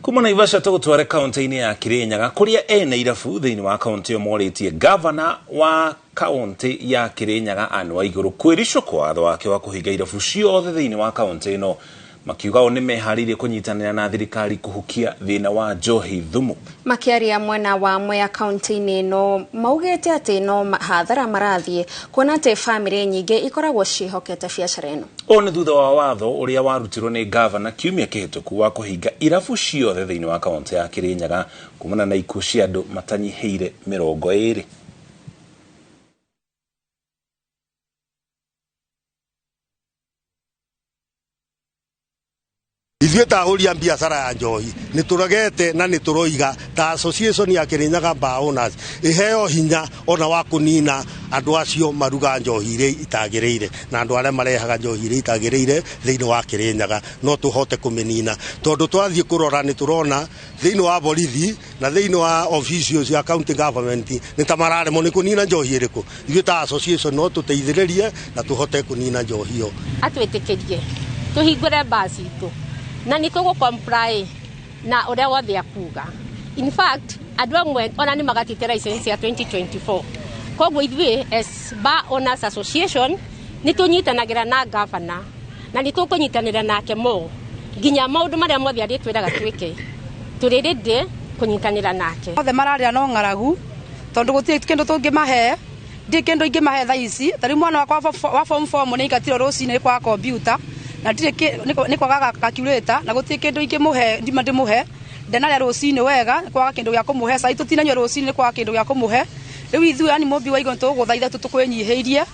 Kuma Naivasha tũgũtware kaunti-inĩ ya Kirinyaga, kũrĩa ene irabu thĩinĩ wa kaunti ĩyo morĩtie gavana wa kaunti ya Kirinyaga Anne Waigũrũ kwĩricũkwo watho wake wa kũhinga irabu ciothe thĩinĩ wa kaunti ĩno, makiuga o nĩ meharĩirie kũnyitanĩra na thirikari kũhukia thĩna wa njohi thumu. Makĩaria mwena wa Mwea kaunti-inĩ ĩno, maugĩte atĩ no hathara marathiĩ kuona atĩ bamĩrĩ nyingĩ ikoragwo ciĩhokete biacara ĩno. Ũũ nĩ thutha wa watho ũrĩa warutirwo nĩ gavana kiumia kĩhĩtũku wa kũhinga irabu ciothe thĩinĩ wa kaunti ya Kirinyaga kumana na ikuũ cia andũ matanyihĩire 20. Ithuĩ ta ahũri a biacara ya njohi nĩ tũregete na nĩ tũroiga ta association ya Kirinyaga Bar Owners iheo hinya ona wa kũnina andũ acio maruga njohi iria itagĩrĩire na andũ arĩa marehaga njohi iria itagĩrĩire thĩinĩ wa Kirinyaga, no tũhote kũmĩnina, tondũ twathiĩ kũrora nĩ tũrona thĩinĩ wa borithi na thĩinĩ wa officials ya county government nĩ ta mararemwo nĩ kũnina njohi ĩrĩkũ. Ithuĩ ta association no tũteithĩrĩrie na tũhote kũnina njohi ĩyo. Atwĩtĩkĩrie tũhingũre bar citũ na nĩ tũgũ comply na ũrĩa wothe akuga. In fact, andũ amwe ona nĩ magatĩte license ya 2024. Koguo ithuĩ as Bar Owners Association nĩ tũnyitanagĩra na gavana na nĩ tũkũnyitanĩra nake mo nginya maũndũ marĩa mothe arĩtwĩraga twĩke, tũrĩ ready kũnyitanĩra nake. Othe mararĩa no ng'aragu, tondũ gũtirĩ kĩndũ tũngĩmahe, ndirĩ kĩndũ ingĩmahe thaa ici. Ta rĩu mwana wakwa wa form 4 nĩ aingatirwo rũcinĩ kwa kompiuta na ndirĩ nĩ kwaga calculator, na gũtirĩ kĩndũ ingĩmũhe, ndima ndĩmũhe. Ndanarĩa rũcinĩ wega nĩ kwaga kĩndũ gĩa kũmũhe, cai tũtinanyua rũcinĩ nĩ kwaga kĩndũ gĩa kũmũhe. Rĩu ithuĩ yani mũmbi wa igũrũ tũgũthaitha tu tũkwĩnyihĩirie.